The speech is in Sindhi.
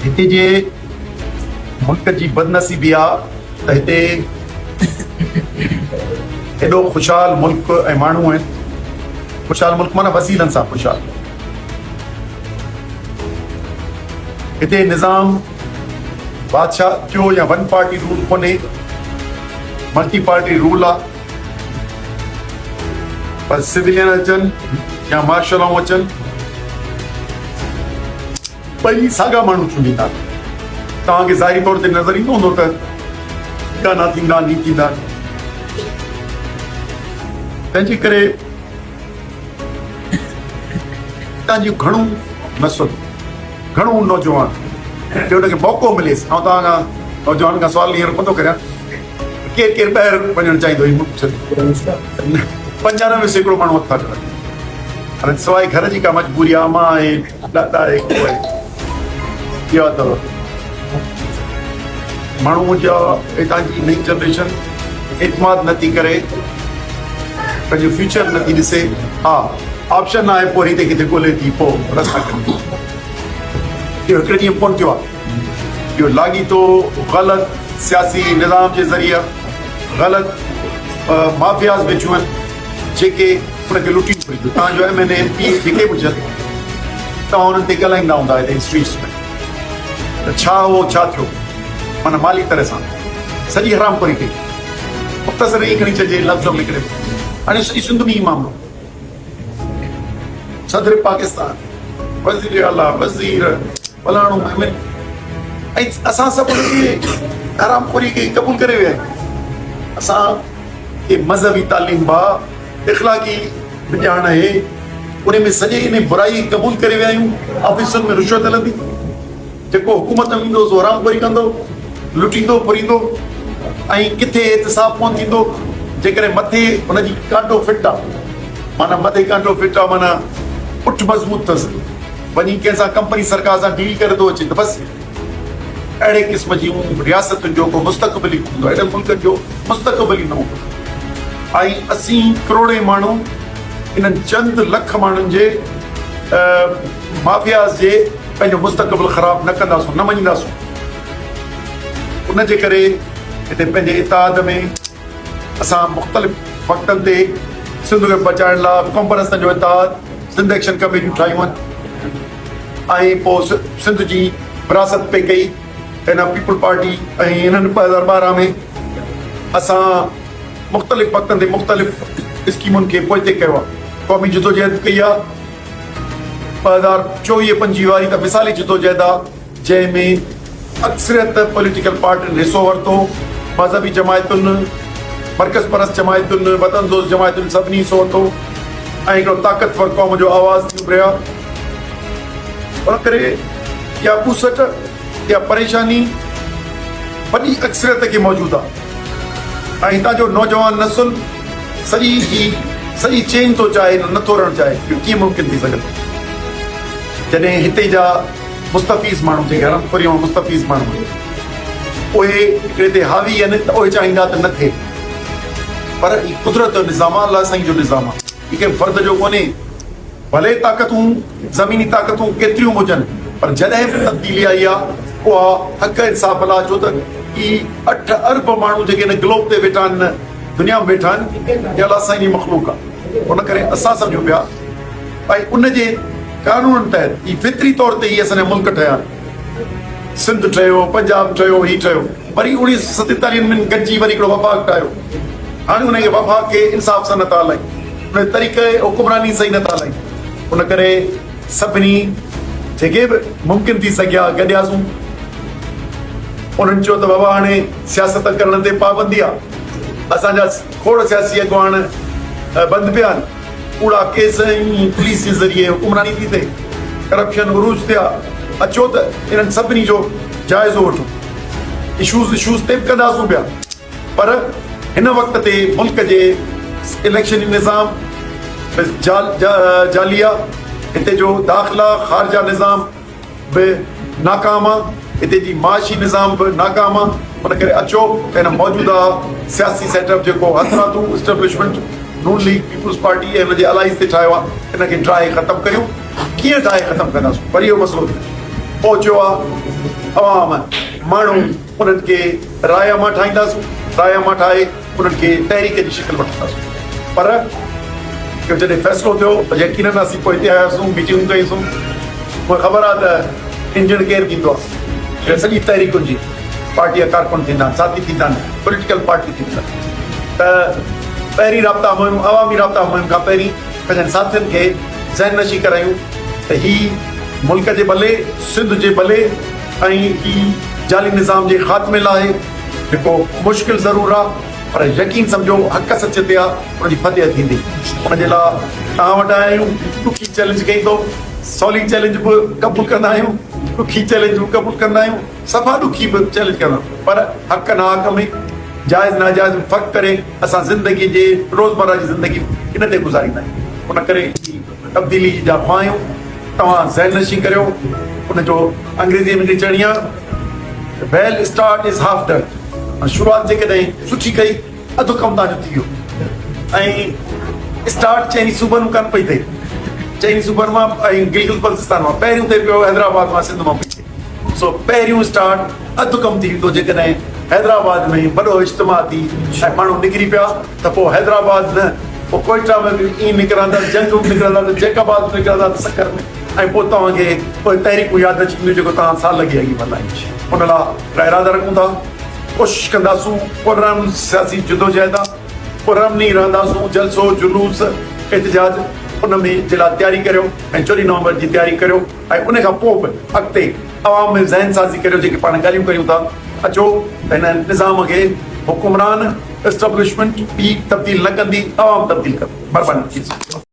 هتي جي ملڪ جي بدنصيبي آ ته هتي ايڏو خوشحال ملڪ ۽ ماڻهو آهن، خوشحال ملڪ معنيٰ وسيلن سان خوشحال. هتي نظام بادشاهه جو يا ون پارٽي رول ڪونهي، ملٽي پارٽي رول آ. پر سولين اچن يا مارشل لائون اچن، ٻئي ساڳا ماڻهو چونڊيندا. توهان کي ظاهري طور تي نظر ايندو هوندو ته گانا ٿيندا ني ٿيندا، تنهن جي ڪري هتان جو گهڻو نسل، گهڻو نوجوان جي ان کي موقعو مليس. آئون توهان کان نوجوانن کان سوال هينئر ڪونه ٿو ڪريان، ڪير ڪير ٻاهر وڃڻ چاهيندو هي ملڪ ڇڏي؟ 95% ماڻهو هٿ ٿا کڻن. هاڻي سواء گهر جي ڪا مجبوري آ، امان آهي، ڏاڏا آهي، ڪو آهي، اها اٿو ماڻهو جا هتان جي نئين جنريشن اعتماد نٿي ڪري، پنهنجو فيوچر نٿي ڏسي. ها آپشن نه آهي، پوء هتي ڪٿي ڳولي ٿي پوء رستا ڪڍي ٿي. اهو هڪڙي ڏينهن ڪونه ٿيو آهي. اهو لاڳيتو غلط سياسي نظام جي ذريعي غلط مافياز ويٺيون آهن جيڪي ان کي لٽين پئي. توهان جو M N A, M P A جيڪي به هجن، توهان انهن تي ڳالهائيندا هوندا هتي اسٽريٽس ۾ ته ڇا هو ڇا ٿيو، معنيٰ مالي طرح سان سڄي حرام خوري ڪئي. مختصر ائين کڻي چئجي لفظ ۾ هڪڙي، هاڻي سڄي سنڌ ۾ هي معاملو، صدر پاڪستان، وزير اعليٰ، وزير فلاڻو، ايم اين ۽ اسان سڀ ان کي حرام خوري کي قبول ڪري ويا آهيون. اسان کي مذهبي تعليم با اخلاقي به ڄاڻ آهي، ان ۾ سڄي ان برائي کي قبول ڪري ويا آهيون. آفيسن ۾ رشوت هلندي، جيڪو حڪومت ۾ ايندو سو حرام خوري ڪندو، لٽيندو ڦريندو ۽ ڪٿي احتساب ڪونه ٿيندو. جيڪڏهن مٿي هن جي ڪانٽو فٽ آ، معنيٰ مٿي ڪانٽو فٽ آ معنيٰ پٺ مضبوط اٿس، وڃي ڪنهن سان ڪمپني سرڪار سان ڊيل ڪري ٿو اچي ته بس. اهڙي قسم جون رياستن جو ڪو مستقبل ئي نه هوندو، اهڙن ملڪن جو مستقبل ئي نه هوندو. ۽ اسين ڪروڙين ماڻهو انهن چند لک ماڻهن جي مافياز جي پنهنجو مستقبل خراب نه ڪنداسون، نه مڃينداسون. ان جي ڪري هتي پنهنجي اتحاد ۾ اسان مختلف وقتن تي سنڌ کي بچائڻ لاء قومپرستن جو اتحاد، سنڌ ايڪشن ڪميٽيون ٺاهيون آهن ۽ پوء سنڌ جي وراثت پئي ڪئي هن پيپلز پارٽي ۽ هنن 2012 ۾ اسان مختلف وقتن تي مختلف اسڪيمن کي پوئتي ڪيو آهي. قومي جدوجهد ڪئي آهي. 2024 25 واري ته مثالي جدوجهد آهي جنهن ۾ اڪثريت پوليٽيڪل پارٽين حصو ورتو، مذهبي جماعتن، مرڪز پرست جماعتن، وطن دوست جماعتن سڀني حصو ورتو ۽ هڪڙو طاقتور قوم جو آواز ٿي اڀريا. ان ڪري اها ٻوسٽ، اها پريشاني وڏي اڪثريت کي موجود آهي ۽ هتان جو نوجوان نسل سڄي هي سڄي چينج ٿو چاهي، نه ٿو رهڻ چاهي. اهو ڪيئن ممڪن ٿي سگهندو جڏهن هتي جا مستفيض ماڻهو جيڪي حرام خوريء مان مستفيض ماڻهو آهن اهي هڪڙي تي حاوي آهن ته اهي چاهيندا ته نه ٿئي، پر هي قدرت جو نظام آهي، الله سائين جو نظام آهي، هي ڪنهن فرد جو ڪونهي. ڀلي طاقتون زميني طاقتون ڪيتريون به هجن پر جڏهن به تبديلي آئي آهي اها حق انصاف لاء، ڇو ته هي 8 ارب ماڻهو جيڪي هن گلوب تي ويٺا آهن، دنيا ۾ ويٺا آهن، هي الله سائين جي مخلوق آهي. ان ڪري اسان سمجهون پيا ۽ ان جي قانونن تحت هي فطري طور تي هي اسان جا ملڪ ٺهيا آهن. سنڌ ٺهيو، پنجاب ٺهيو، هي ٺهيو، وري 1947 ۾ گڏجي وري هڪڙو وفاق ٺاهيو. هاڻي ان کي وفاق کي انصاف سان نٿا هلائين، ان جي طريقه حڪمراني صحيح نٿا هلائين. ان ڪري سڀني جيڪي به ممڪن ٿي سگهيا گڏياسون. انهن چيو ته بابا هاڻي سياست ڪرڻ تي پابندي آهي، اسان جا کوڙ سياسي اڳواڻ بند پيا آهن. ڪوڙا ڪيس ۽ پوليس جي ذريعي حڪمراني ٿي ٿئي، ڪرپشن عروج تي آ، اچو ته انهن سڀني جو جائزو وٺون، اشوز اشوز تي به ڪنداسون پيا پر هن وقت تي ملڪ جي اليڪشني نظام به جعلي آ، هتي جو داخلا خارجه نظام به ناڪام آ، هتي جي معاشي نظام به ناڪام آ، ان ڪري اچو ته هن موجوده سياسي سيٽ اپ جيڪو هٿرادو اسٽيبلشمينٽ نون ليگ، پيپلز پارٽي ۽ ان جي الائيز تي ٺاهيو آ، ان کي ڊاهي ختم ڪريون. ڪيئن ڊاهي ختم ڪنداسون؟ وري اهو مسئلو ٿيو. پهچيو آ عوام ماڻهو انهن کي راء عامه ٺاهينداسون راء عامه ٺاهي انهن کي تحريڪ جي شڪل وٺنداسون پر اهو جڏهن فيصلو ٿيو ته يقينن اسين پوء هتي آياسون ميٽنگون ڪيونسون پوء خبر آ ته انجڻ ڪير ٿيندو آ جڏهن سڄي تحريڪن جي پارٽي جا ڪارڪن ٿيندا آهن ساٿي ٿيندا آهن پوليٽيڪل پارٽي ٿيندي آ ته پهرين رابطا مهم عوامي رابطا مهم کان پهرين پنهنجن ساٿين کي ذهن نشين ڪرايون ته هي ملڪ جي ڀلي، سنڌ جي ڀلي ۽ هي جعلي نظام جي خاتمي لاء جيڪو مشڪل ضرور آ پر يقين سمجهو حق سچ تي آ ان جي فتح ٿيندي ان جي لاء توهان وٽ آيا آهيون ڏکي چئلينج ڪئي اٿو سولي چئلينج به قبول ڪندا آهيون ڏکي چئلينج به قبول ڪندا آهيون صفا ڏکي به چئلينج ڪندا پر حق ناحق ۾ جائز ناجائز ۾ فرق ڪري اسان زندگي جي روزمره جي زندگي ان تي گذاريندا آهيون ان ڪري هي تبديلي جي جا خواهيون توهان ذهن نشين ڪريو ان جو انگريزي ۾ هڪڙي چڻي آهي well start is half done شروعات جيڪڏهن سٺي ڪئي اڌ ڪم توهان جو ٿي ويو ۽ اسٽارٽ چئني صوبن مان ڪانه پئي ٿئي چئني صوبن مان ۽ گلگت بلتستان مان پهريون ٿئي پيو حيدرآباد مان سنڌ مان پئي ٿئي سو پهريون اسٽارٽ اڌ ڪم ٿي ويندو جيڪڏهن حيدرآباد ۾ وڏو اجتماع ٿي ۽ ماڻهو نڪري پيا ته پوء حيدرآباد نه پوء ڪوئيٽا ۾ به ائين نڪرندا جنگ به نڪرندا ته جيڪب آباد به نڪرندا ته سکر ۾ ۽ پوء توهان کي اهي تحريڪون ياد اچي وينديون جيڪو توهان سال لڳي اڳي ملهائي ان لاء ارادو رکون ٿا ڪوشش ڪنداسون پرامن سياسي جدوجهد آ پرامن ئي رهنداسون جلسو جلوس احتجاج ان ۾ جي لاء تياري ڪريو ۽ 14 نومبر جي تياري ڪريو ۽ ان کان پوء به اڳتي عوام ۾ ذهن سازي ڪريو جيڪي پاڻ ڳالهيون ڪريون ٿا اچو ته هن نظام کي حڪمران اسٽبلشمينٽ ٻي تبديل نه ڪندي عوام تبديل ڪندو مھرباني.